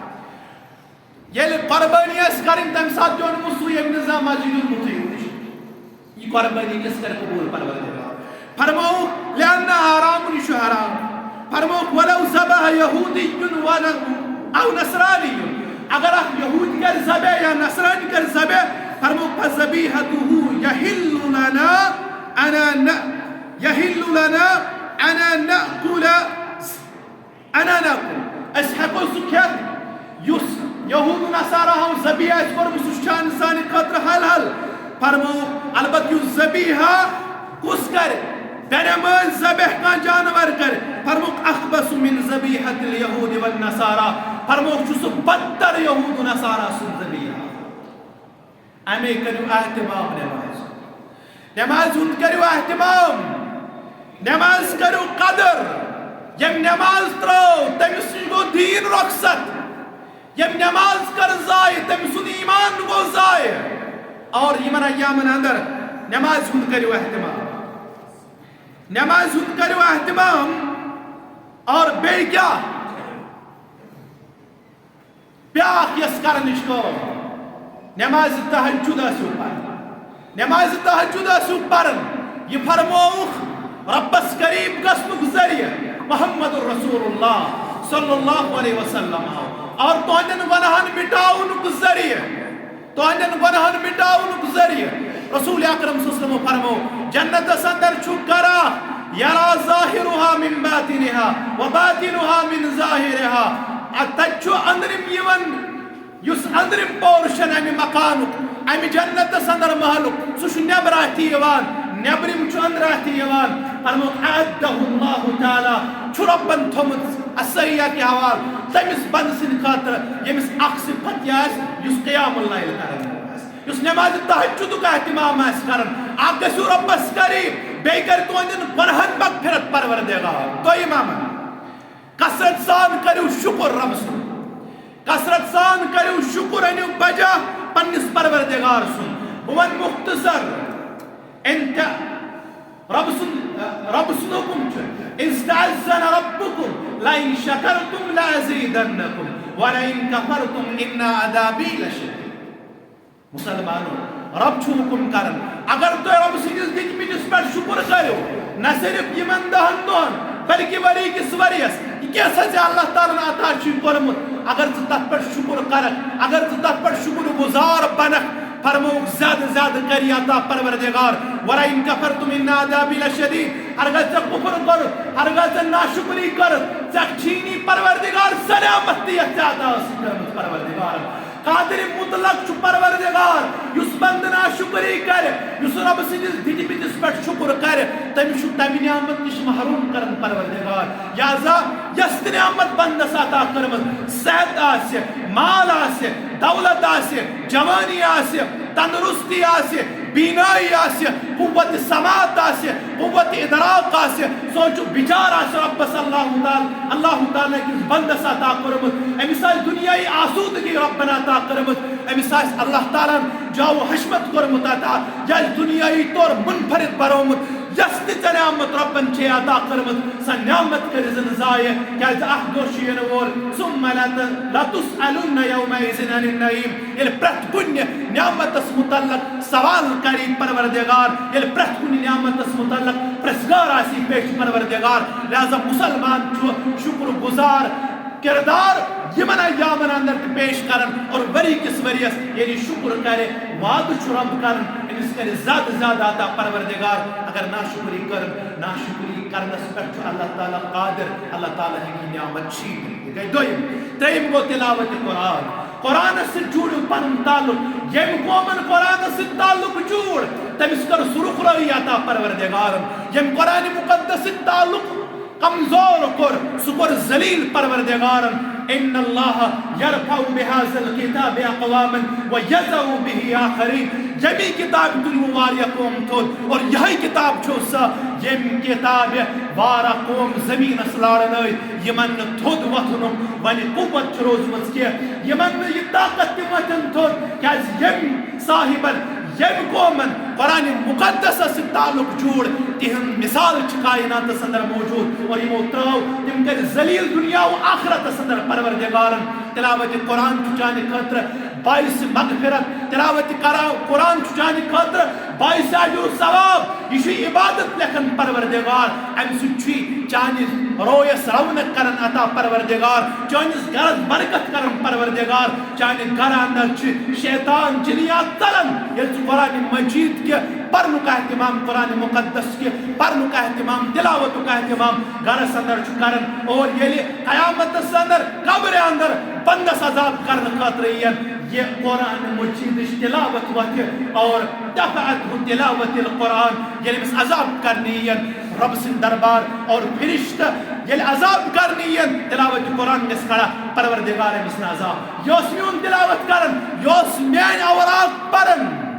ییٚلہِ قۄربٲنی آسہِ کرٕنۍ، تمہِ ساتہٕ تہِ اوٚنمُت سُے، ییٚمۍ نہٕ زانٛہہ مسجد اوٚنمُتٕے وٕچھ۔ یہِ قۄربٲنی کِژھ کَرِ قبوٗل پروردگار؟ فرمووُکھ، لأنها حرام، یہِ چھُ حرام۔ فرمووُکھ، ولو ذبح یہودی ون-، او نصرانی، اگر اکھ یہودی کرِ ذبح یا نصرانی کرِ ذبح، فرمووُکھ، فذبیحته یحل لنا ان ن-، یحل لنا ان نأکل۔ انا ناکل، أسۍ ہٮ۪کو سُہ کھٮ۪تھ یُس یہود و نصارا ہو ذبیح آسہِ کوٚرمُت، سُہ چھُ چانہِ سانہِ خٲطرٕ حلال۔ فرمووُکھ، البتہٕ یُس ذبیحہ کُس کرِ، بے نمٲز ذبح کانٛہہ جانور کرِ، فرمووُکھ، اخبث من ذبیحۃ الیہود والنصارا، فرمووُکھ، چھُ سُہ بدتر یہود و نصارا سُنٛد ذبیحہ۔ امے کٔرِو اہتمام نماز۔ نماز ہُنٛد کٔرِو اہتمام۔ نماز کٔرِو قدر۔ ییٚمۍ نماز ترٲو، تٔمِس نِش گوٚو دیٖن رۄخصت۔ ییٚمۍ نماز کٔر ضایع، تٔمۍ سُنٛد ایمان گوٚو ضایع۔ اور یِمن ایامن اندر نماز ہُنٛد کٔرِو اہتمام۔ نماز ہُنٛد کٔرِو اہتمام۔ اور بیٚیہِ کیٛاہ؟ بیاکھ یۄس کرنٕچ کٲم، نماز تہجد ٲسِو پران، نماز تہجد ٲسِو پران، یہِ فرمووُکھ رۄبس قریب گژھنُک ذٔریعہٕ محمد رسول اللہ صلی اللہ علیہ وسلم آو، اور تُہنٛدٮ۪ن گۄناہن مٹاونُک ذٔریعہٕ، تُہنٛدٮ۪ن گۄناہن مٹاونُک ذٔریعہٕ۔ رسول اکرم صلی اللہ علیہ وسلم فرمو، جنتس اندر چھُ گرا یرا ظاہرها من باطنها و باطنها من ظاہرها۔ اتھ تتہِ چھُ أنٛدرِم یِوان، یُس أنٛدرِم portion امہِ مکانُک، امہِ جنتس اندر محلُک، سُہ چھُ نیبرٕ اَتھِ یِوان، نیبرِم چھُ أنٛدرٕ اَتھِ یِوان۔ فرمووُکھ، اعدہ اللہ تعالی، چھُ رۄبن تھوٚمُت الصحیح کہِ حوالہٕ تٔمِس بندٕ سٕنٛدِ خٲطرٕ، ییٚمِس اکھ صفت یہِ آسہِ، یُس قیام اللیل کران وول آسہِ۔ یُس نمازِ تہجدُک اہتمام آسہِ کران، اکھ گژھِو رۄبس قریب، بیٚیہِ کرِ تُہنٛدٮ۪ن گۄناہن مغفرت پروردگار۔ دوٚیِم عمل، کثرت سان کٔرِو شُکر رۄبہٕ سُنٛد۔ کثرت سان کٔرِو شُکُر، أنِو بجا پننِس پروردگار سُنٛد۔ بہٕ وَنہٕ مُختصر، انت رب سُنٛد، رب سُنٛد حُکُم چھُ، "استعذن ربکم لئن شکرتم لازیدنکم ولئن کفرتم ان عذابی لشدید۔" مسلمانو، رب چھُ حُکُم کران، اگر تُہۍ رب سٕنٛدِس دِتمٕتِس پٮ۪ٹھ شُکُر کٔرِو، نہ صرف یِمن دَہن دۄہن، بلکہِ ؤری کِس ؤرِیَس، یہِ کیٛاہ سا ژےٚ اللہ تعالیٰ ہن عطا چھُے کوٚرمُت، اگر ژٕ تَتھ پٮ۪ٹھ شُکُر کرکھ، اگر ژٕ تَتھ پٮ۪ٹھ شُکُر گُزار بنکھ، فرمووُکھ زیادٕ زیادٕ کری عطا پروردگار، "ولئن کفرتم ان عذابی لشدید"، اگر ژےٚ کُفر کوٚرُتھ، اگر ژےٚ ناشُکری کٔرٕتھ، ژےٚ چھِی نہٕ پروردگار سلامت تہِ یَتھ ژےٚ عطا ٲسٕے کٔرمٕژ پروردگار۔ قادر مطلق چھُ پروردگار، یُس بندٕ ناشُکری کرِ، یُس رب سٕنٛدِس دِتمٕتِس پٮ۪ٹھ شُکُر کرِ، تٔمِس چھُ تَمہِ نعمت نِش محروم کران پروردگار۔ لہذا یۄس تہِ نعمت بندس عطا کٔرمٕژ، صحت آسہِ، مال آسہِ، دولت آسہِ، جوانی آسہِ، تندرستی آسہِ، بینائی آسہِ، قوت سماعت آسہِ، قوت ادراک آسہِ، سونچُک بچار آسہِ ربس اللہ تعالیٰ، اللہ تعالیٰ کِس بندس عطا کوٚرمُت، أمِس آسہِ دُنیاہی آسودگی ربن عطا کٔرمٕژ، أمِس آسہِ اللہ تعالیٰ ہن جاہ و حشمت کوٚرمُت عطا، یہِ آسہِ دُنیاہی طور منفرد بنوومُت، یۄس تہِ ژےٚ نعمت ربن چھے عطا کٔرمٕژ، سۄ نعمت کٔرۍ زِ نہٕ ضایع، کیازِ اکھ دۄہ چھُ یِنہٕ وول، ثم لت-، لتسألن یومئذ عن النعیم۔ ییٚلہِ پرٛٮ۪تھ کُنہِ نعمتس متعلق سوال کری پروردگار، ییٚلہِ پرٛٮ۪تھ کُنہِ نعمتس متعلق پرٛژھگار آسی پیش پروردگار، لہذا مسلمان چھُ شُکر گُزار کردار یِمن ایامن اندر تہِ پیش کران اور ؤری کِس ؤریس ییٚلہِ شُکر کرِ، وعدٕ چھُ رب کران، أمِس کرِ زیادٕ زیادٕ عطا پروردگار۔ اگر ناشُکری کٔر، ناشُکری کرنس پٮ۪ٹھ چھُ اللہ تعالیٰ قادر، اللہ تعالیٰ ہیٚکہِ یہِ نعمت چھینِتھ۔ یہِ گٔے دوٚیِم۔ ترٛیٚیِم گوٚو تلاوت قرآن۔ قرآنس سۭتۍ جوٗڑِو پنُن تعلق۔ ییٚمۍ قومن قرآنس سۭتۍ تعلق جوٗڑ، تٔمِس کٔر سُرخرٲیی عطا پروردگارن۔ ییٚمۍ قرآن مقدس سۭتۍ تعلق کمزور کوٚر، سُہ کوٚر ذلیل پروردگارن۔ ان اللہ یرفع بہذا الکتاب اقواما ویضع بہ آخرین۔ ییٚمی کتابہِ تُلوٕ واریاہ قوم تھوٚد، اور یِہے کتاب چھو سۄ، ییٚمہِ کتابہِ واریاہ قوم زمینس لارنٲوۍ، یِمن نہٕ تھوٚد وۄتھنُک وۄنۍ قوت چھُ روٗزمٕژ کینٛہہ، یِمن نہٕ یہِ طاقت تہِ وۄتھن تھوٚد، کیازِ ییٚمۍ صاحبن، ییٚمۍ قومن قرآن مقدسس سۭتۍ تعلق جوڑ، تِہُنٛد مثال چھِ کائناتس اندر موجود، اور یِمو ترٲو، تِم کٔرۍ ذلیل دنیا و آخرتس اندر پروردگارن۔ تلاوت قرآن چھُ چانہِ خٲطرٕ باعث مغفرت، تلاوت کرا-، قرآن چھُ چانہِ خٲطرٕ باعث اجر و ثواب، یہِ چھُ عبادت لیکھان پروردگار، امہِ سۭتۍ چھُے چانہِ رویس رونق کران عطا پروردگار، چٲنِس گرس برکت کران پروردگار۔ چانہِ گرٕ اندر چھِ شیطان جنیات ژلان، ییٚلہِ ژٕ قرآن مجید کہِ پرنُک اہتمام، قرآن مقدس کہِ پرنُک اہتمام، تلاوتُک اہتمام گرس اندر چھُ کران، اور ییٚلہِ قیامتس اندر، قبرِ اندر بندس عذاب کرنہٕ خٲطرٕ یِن، یہِ قرآن مجیدٕچ تلاوت وۄتھِ، اور دفعته تلاوت القرآن، ییٚلہِ أمِس عذاب کرنہٕ یِن، رب سٕنٛدۍ دربار اور فرشتہٕ ییٚلہِ عذاب کرنہٕ یِن، تلاوت قرآن گژھِ کھڑا، پروردگار أمِس نہٕ عذاب۔ یہِ اوس میون تلاوت کران، یہِ اوس میٲنۍ اوراق پران،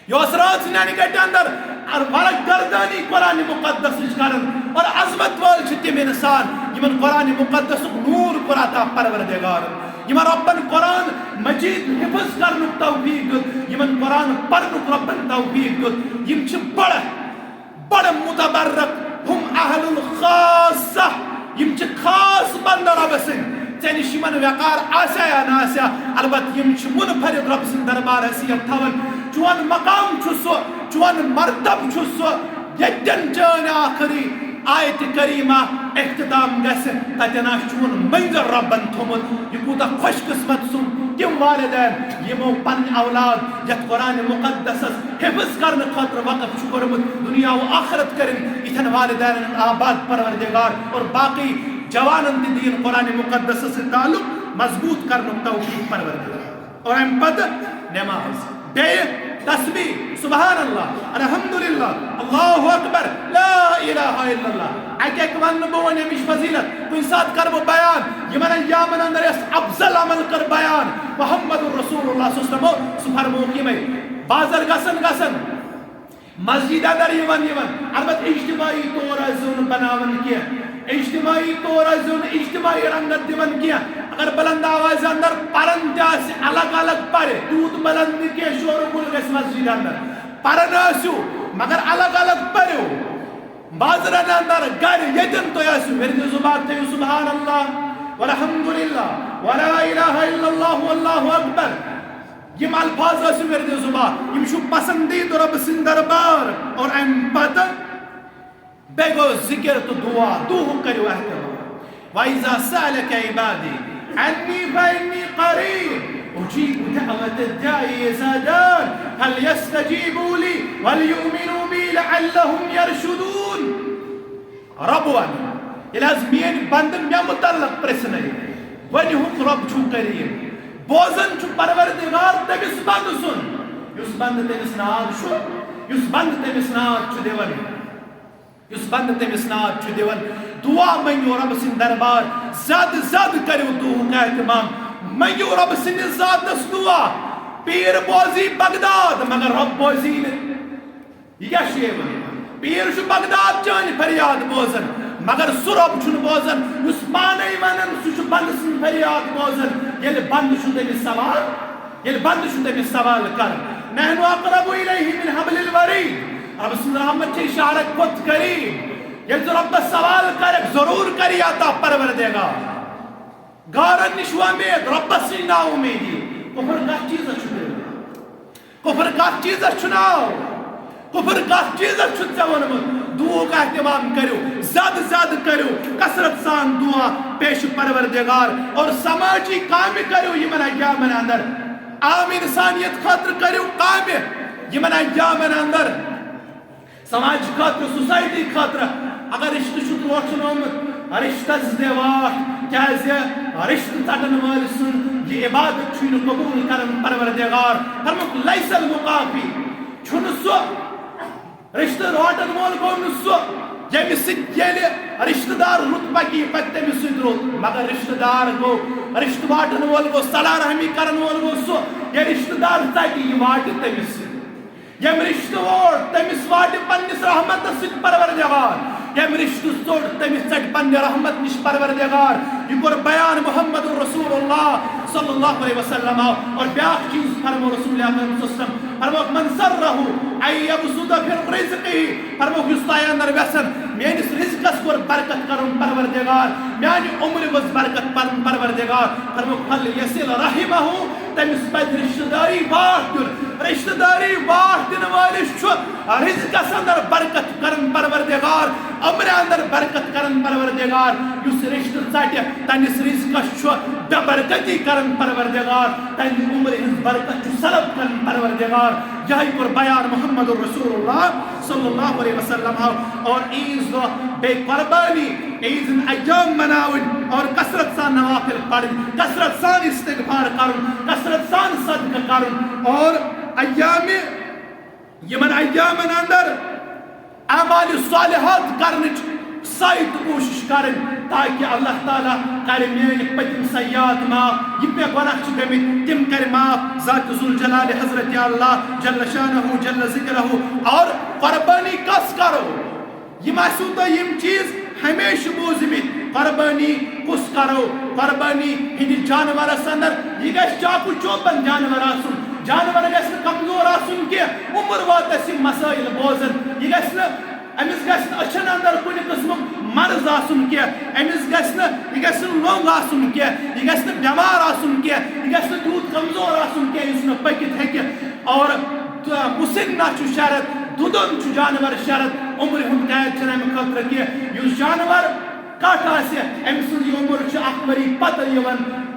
یہِ اوس رٲژ نیٛنہِ گٹہِ اندر ورق گردانی قرآن مقدسٕچ کران اور عظمت وٲلۍ چھِ تِم انسان یِمن قرآن مقدسُک نور کوٚر عطا پروردگارن، یِمن ربن قرآن مجید حفظ کرنُک توفیق دیُت، یِمن قرآن پرنُک ربن توفیق دیُت۔ یِم چھِ بڑٕ بڑٕ متبرک، ہم اہل الخاصہ، یِم چھِ خاص بندٕ رب سٕنٛدۍ۔ ژےٚ نِش یِمن وقار آسیا یا نہ آسیا، البتہ یِم چھِ منفرد رب سٕنٛدۍ دربار حیثیت تھاوان۔ چون مقام چھُ سُہ، چون مرتب چھُ سُہ، ییٚتٮ۪ن چٲنۍ آخری آیت کریمہ اختتام گژھِ، تتٮ۪ن آسہِ چون منزل ربن تھوٚمُت۔ یہِ کوٗتاہ خوش قسمت سُنٛد تِم والدین یِمو پنٕنۍ اولاد یتھ قرآن مقدسس حفظ کرنہٕ خٲطرٕ وقف چھُ کوٚرمُت، دنیا و آخرت کٔرِن یِتھٮ۪ن والدینن آباد پروردگار، اور باقی جوانن تہِ دِیِن قرآن مقدسس سۭتۍ تعلق مضبوط کرنُک توفیق پروردگار۔ اور امہِ پتہٕ نماز، بیٚیہِ تسبیح، سبحان اللہ، الحمدللہ، اللہ اکبر، لا الہ الا اللہ۔ اکہِ اکہِ ونہٕ نہٕ بہٕ وۄنۍ امِچ فضیلت، کُنہِ ساتہٕ کرٕ بہٕ بیان۔ یِمن ایامن اندر یس افضل عمل کٔر بیان محمد رسول اللہ صلی اللہ علیہ وسلم، سُہ فرمووُکھ یِمے، بازر گژھن گژھن، مسجد اندر یِوان یِوان، البتہ اجتماعی طور ٲسۍ زیو نہٕ بناوان کینٛہہ۔ اجتماعی طور آسہِ زیُن، اجتماعی رنگت دِوان کینٛہہ۔ اگر بلند آوازِ اندر پرن تہِ آسہِ، الگ الگ پرِ، تیوٗت بلند نہٕ کینٛہہ، شور غل گژھِ مسجد اندر۔ پرن ٲسِو، مگر الگ الگ پٔرِو۔ بازرن اندر، گرِ، ییٚتٮ۪ن تُہۍ ٲسِو، ورد زبان تھٲیِو سبحان اللہ، والحمد للہ، ولا الہ الا اللہ، واللہ اکبر۔ یِم الفاظ ٲسِو ورد زبان، یِم چھُ پسندیدٕ رۄب سٕنٛدۍ دربار۔ اور امہِ پتہٕ بیٚیہِ گوٚو ذکر تہٕ دعا، دعہُک کٔرِو اہتمام۔ وَإِذَا سَأَلَكَ عِبَادِي عَنِّي فَإِنِّي قَرِيبٌ أُجِيبُ دَعْوَةَ الدَّاعِ إِذَا دَعَانِ فَلْيَسْتَجِيبُوا لِي وَلْيُؤْمِنُوا بِي لَعَلَّهُمْ يَرْشُدُونَ۔ رۄب وَنان، ییٚلہِ حظ میٲنۍ بندٕ مےٚ مُتعلق پرژھنَے، ؤنِہُکھ رۄب چھُ قریب، بوزان چھُ پروردگار تٔمِس بندٕ سُنٛد، یُس بندٕ تٔمِس ناد چھُ، یُس بندٕ تٔمِس ناد چھُ دِوان۔ یُس بندٕ تٔمِس ناد چھُ دِوان، دعا منٛگِو رۄب سٕنٛدِ دربار، زیادٕ زیادٕ کٔرِو دعہُک اہتمام، منٛگِو رۄب سٕنٛدِس ذاتس دعا۔ پیٖر بوزی بغداد، مگر رۄب بوزی نہٕ۔ یہِ کیٛاہ چھُ یہِ وَنان؟ پیٖر چھُ بغداد چٲنۍ فریاد بوزان، مگر سُہ رۄب چھُنہٕ بوزان، یُس پانے وَنان، سُہ چھُ بندٕ سٕنٛز فریاد بوزان۔ ییٚلہِ بندٕ چھُ تٔمِس سوال، ییٚلہِ بندٕ چھُ تٔمِس سوال کران، نحن اقرب الیہ من حبل الورید، رۄب سٕنٛز رحمت چھِ اشارہ کھۄتہٕ قریب۔ ییٚلہِ ژٕ رۄبس سوال کرکھ، ضروٗر کری عطا پروردگار۔ غارن نِش وۄمید، رۄبس نِش نا اُمیدی۔ کفر کتھ چیٖزس چھُ تیٚلہِ؟ کفر کتھ چیٖزس چھُ ناو؟ کفر کتھ چیٖزس چھُ ژےٚ ووٚنمُت؟ دعہُک اہتمام کٔرِو، زیادٕ زیادٕ کٔرِو، کثرت سان دعا پیش پروردگار، اور سماجی کامہِ کٔرِو یِمن ایامن اندر۔ عام انسانیت خٲطرٕ کٔرِو کامہِ یِمن ایامن اندر۔ سماج خٲطرٕ، سوسائٹی خٲطرٕ۔ اگر رشتہٕ چھُ ٹوٹھنومُت، رشتس دِ واٹھ، کیازِ رشتہٕ ژٹن وٲلۍ سُنٛد یہِ عبادت چھُے نہٕ قبول کران پروردگار۔ فرمووُکھ، لیس المکافی، چھُنہٕ سُہ رشتہٕ راٹن وول گوٚو نہٕ سُہ، ییٚمہِ سۭتۍ ییٚلہِ رشتہٕ دار رُت پکی، پکہِ تٔمِس سۭتۍ رُت، مگر رشتہٕ دار گوٚو، رشتہٕ واٹن وول گوٚو، صلہ رحمی کرن وول گوٚو سُہ، ییٚلہِ رشتہٕ دار ژٹہِ، یہِ واٹہِ تٔمِس سۭتۍ۔ ییٚمۍ رشتہٕ ووٹ، تٔمِس واٹہِ پننِس رحمتس سۭتۍ پروردگار۔ ییٚمۍ رشتہٕ ژوٚٹ، تٔمِس ژٹہِ پننہِ رحمت نِش پروردگار۔ یہِ کوٚر بیان محمد رسول اللہ صلی اللہ علیہ وسلم۔ اور بیاکھ چیٖز فرمو رسول اکرم صلی اللہ علیہ وسلم، فرمووُکھ، من سرہ ان یبسط فی رزقہ، فرمووُکھ، یُس تۄہہِ اندر ویژھن میٲنِس رزقس کوٚر برکت کرُن پروردگار، میانہِ عمرِ منٛز برکت پرُن پروردگار، فرمووُکھ، فلیصل رحمہ، تٔمِس پزِ رشتہٕ دٲری واٹھ دیُن۔ رشتہٕ دٲری واٹھ دِنہٕ وٲلِس چھُ رزقس اندر برکت کران پروردگار، عمرِ اندر برکت کران پروردگار۔ یُس رشتہٕ ژٹہِ، تٔمِس رزقس چھُ بے برکتی کران پروردگار، تٔمۍ عمرِ ہٕنٛز برکت چھُ سلب کران پروردگار۔ یہے کوٚر بیان محمد رسول اللہ صلی اللہ علیہ وسلم۔ اور عیز دۄہ بیٚیہِ قربانی، عیز ہٕنٛدۍ ایام مناوٕنۍ اور کثرت سان نوافل پرٕنۍ، کثرت سان استغفار کرُن، کثرت سان صدقہٕ کرُن اور ایام، یِمن ایامن اندر اعمال صالحات کرنٕچ سعی تہٕ کوٗشش کرٕنۍ، تاکہ اللہ تعالیٰ کرِ میٲنۍ پٔتِم سیئات معاف، یِم مےٚ گۄناہ چھِ گٔمٕتۍ تِم کرِ معاف۔ ذات ذوالجلال حضرت اللہ جل شانہ جل ذکرہ۔ اور قربانی کس کرو؟ یِم آسِو تۄہہِ یِم چیٖز ہمیشہِ بوٗزمٕتۍ، قربانی کُس کرو؟ قربانی ہٕنٛدِ جانورس اندر یہِ گژھِ چاکو چوپن جانور آسُن۔ جانور گژھِ نہٕ کمزور آسُن کینٛہہ۔ عمر واتس یِم مسائل بوزن۔ یہِ گژھِ نہٕ، أمِس گژھِ نہٕ أچھن اندر کُنہِ قٕسمُک مرض آسُن کینٛہہ۔ أمِس گژھِ نہٕ، یہِ گژھِ نہٕ لوٚنٛگ آسُن کینٛہہ۔ یہِ گژھِ نہٕ بٮ۪مار آسُن کینٛہہ۔ یہِ گژھِ نہٕ تیوٗت کمزور آسُن کینٛہہ یُس نہٕ پٔکِتھ ہیٚکہِ۔ اور تہٕ مُسِنہ چھُ شرط، دُدُن چھُ جانور شرط، عمرِ ہُنٛد قید چھُنہٕ اَمہِ خٲطرٕ کینٛہہ۔ یُس جانور کَٹھ آسہِ، أمۍ سٕنٛز یہِ عمر چھِ اَکھ ؤری پَتہٕ یِوان،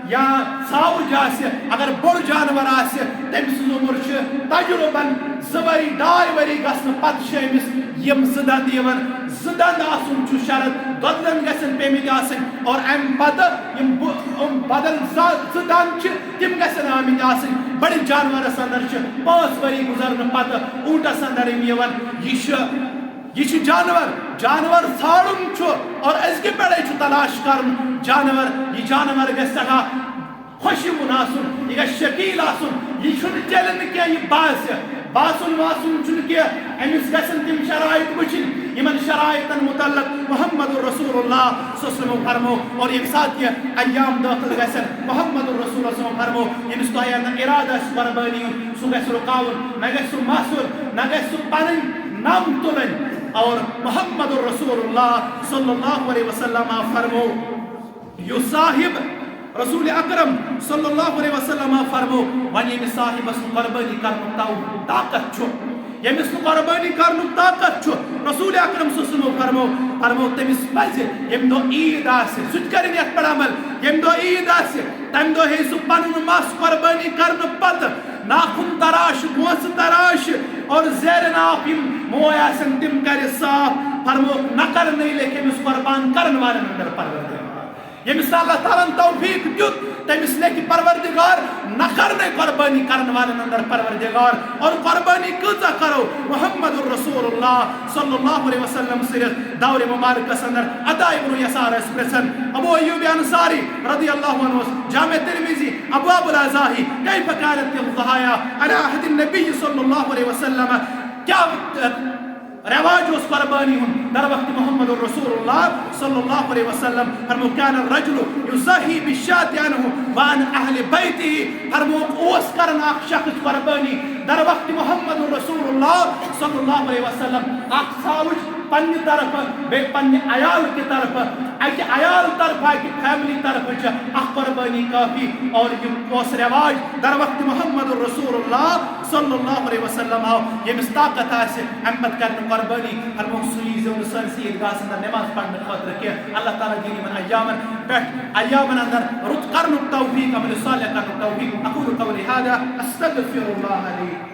یا ژھاوٕج آسہِ، اگر بوٚڑ جانور آسہِ، تٔمۍ سٕنٛز عمر چھِ تجرُبن زٕ ؤری، ڈاے ؤری گژھنہٕ پَتہٕ چھِ أمِس یِم زٕ دَنٛد یِوان۔ زٕ دَنٛد آسُن چھُ شرط، دۄدٕ دَنٛد گژھن پیٚمٕتۍ آسٕنۍ، اور اَمہِ پَتہٕ یِم بُ-، یِم بدل زٕ، زٕ دَنٛد چھِ، تِم گژھن آمٕتۍ آسٕنۍ۔ بٔڑِس جانورس اندر چھِ پانٛژھ ؤری گُزرنہٕ پتہٕ اوٗنٹس اندر یِم یِوان۔ یہِ چھُ، یہِ چھُ جانور، جانور ژھانڈُن چھُ اور أزکہِ پٮ۪ٹھے چھُ تلاش کرُن جانور۔ یہِ جانور گژھِ سٮ۪ٹھاہ خۄشیوُن آسُن، یہِ گژھِ شکیٖل آسُن۔ یہِ چھُنہٕ چلہِ نہٕ کینٛہہ، یہِ باسہِ باسُن واسُن چھُنہٕ کینٛہہ، أمِس گژھن تِم شرائط وٕچھِنۍ، یِمن شرائطن متعلق محمد رسول اللہ صلی اللہ علیہ وسلم فرمو۔ اور ییٚمہِ ساتہٕ یہِ ایام دٲخل گژھن، محمد رسول اللہ صلی اللہ علیہ وسلم فرمو، ییٚمِس تۄہہِ اندر ارادٕ آسہِ قربٲنی ہُنٛد، سُہ گژھِ رُکاوُن، نہ گژھِ سُہ مَسُن، نہ گژھِ سُہ پنٕنۍ نَم تُلٕنۍ۔ اور محمد رسول اللہ صلی اللہ علیہ وسلم فرمو، یُس صاحب رسول اکرم صلی اللہ علیہ وسلم فرمو، وۄنۍ ییٚمِس صاحبس نہٕ قربٲنی کرنُک تو-، طاقت چھُ، ییٚمِس نہٕ قربٲنی کرنُک طاقت چھُ، رسول اکرم صلی اللہ علیہ وسلم فرمو، فرمو تٔمِس پزِ ییٚمہِ دۄہ عیٖد آسہِ، سُہ تہِ کرِ یتھ پٮ۪ٹھ عمل، ییٚمہِ دۄہ عیٖد آسہِ، تمہِ دۄہ ہیٚیہِ سُہ پنُن مَس قربٲنی کرنہٕ پتہٕ ناخن تراش، گونٛژھ تراش اور زیرِ ناف یِم موے آسن تِم کرِ صاف، فرمو نہ کرنے لیکھِ أمِس قربان کرن والٮ۪ن اندر پروردگار۔ ییٚمِس اللہ تعالیٰ ہن توفیق دیُت، تٔمِس لیکھِ پروردگار نہ کرنے قربٲنی کرن والٮ۪ن اندر پروردگار۔ اور قربٲنی کۭژاہ کرو؟ محمد رسول اللہ صلی اللہ علیہ وسلم سٕنٛدِس دورِ مبارکس اندر عطا ابن یسار ٲسۍ پرژھان، ابو ایوب انصاری رضی اللہ عنہ اوس، جامع ترمذی، ابواب الاضاحی، کیف کانت الضحایا علی عہد النبی صلی اللہ علیہ وسلم، کیا رواج اوس قربانی ہُنٛد در وقت محمد رسول اللہ صلی اللہ علیہ وسلم؟ فرمو، کان الرجل یضحی بالشاة عنہ وعن اہل بیتہ۔ فرمو، اوس کران اکھ شخص قربانی در وقت محمد رسول اللہ صلی اللہ علیہ وسلم اکھ ژھاوٕج پننہِ طرفہٕ، بیٚیہِ پننہِ عیال کہِ طرفہٕ، اکہِ عیال طرفہٕ، اکہِ فیملی طرفہٕ چھِ اکھ قربٲنی کٲفی۔ اور یہِ اوس رواج در وقت محمد رسول اللہ صلی اللہ علیہ وسلم آو، ییٚمِس طاقت آسہِ، اَمہِ پتہٕ کرِ نہٕ قربٲنی۔ فرمووُکھ، سُہ ییٖزیو نہٕ سٲنِس عیٖدگاہَس اندر نماز پرنہٕ خٲطرٕ کینٛہہ۔ اللہ تعالیٰ دِیِن یِمن ایامن پٮ۪ٹھ، ایامن اندر رُت کرنُک توفیق، عمل صالح کرنُک توفیق۔ اقول قولی هذا، استغفر اللہ لی۔